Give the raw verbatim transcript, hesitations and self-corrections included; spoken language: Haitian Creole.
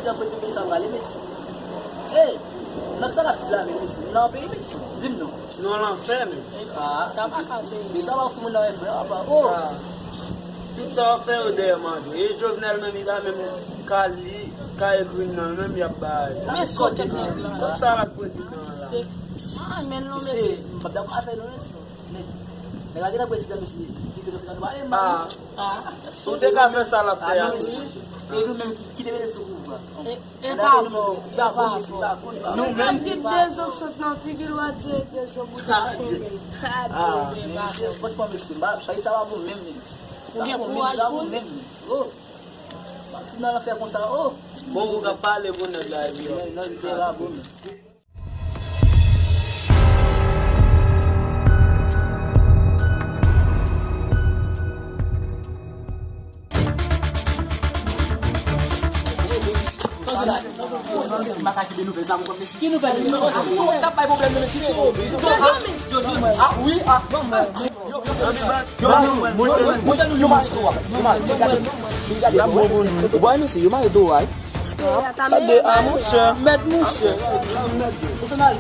Jan pou peyi sa prale, mesye. Hey, nan sa k ap di la menm, mesye? Nan peyi, mesye? Di m non. Nou nan lanfè menm. Ah, sa pa ka peye. Men sa va fout moun nan renfè apa. Oh. Ah. Tout sa w ap fè yo dèyè manje. E Jovenel menm, li pa menm ka li, ka ekri non l menm, y ap bay. Men sòt li menm la. Tout sa ak prezidan an la. Se, ah, men non, mesye. M p ap dakò avè l non, mesye. Nèg, nèg la gentan prezidan, mesye, ki te gentan pale mal. Ah. Ah. Si w te ka fè sa l ap fè a, mesye. E nou menm ki, ki te mete sou pouvwa. E, e pa bon, e pa bon. Nou menm. Epi de zo k sot nan figi l, w a di de zo pou tèt fèmen. Ah, men mesye, franchman, mesye, m pa, peyi sa pa bon menm, menm. Ou gen kouraj pou li? Oh. M ap fin nan lanfè konsa, oh. Bon, ou ka pale pou nèg la, epi. Non, non, li te pa bon, menm. M pa ka kite nouvèl sa pou kòm mesye. Ki nouvèl? T ap bay pwoblèm nan mesye. Ah wi, ah. Yo, yo, yo, yo, yo, yo, yo mare do a. Yo mare, gade, gade. Ou pa wè mesye, yo mare do a, wi. Gade, ah, monchè. Mèt, monchè. Ou fè mal.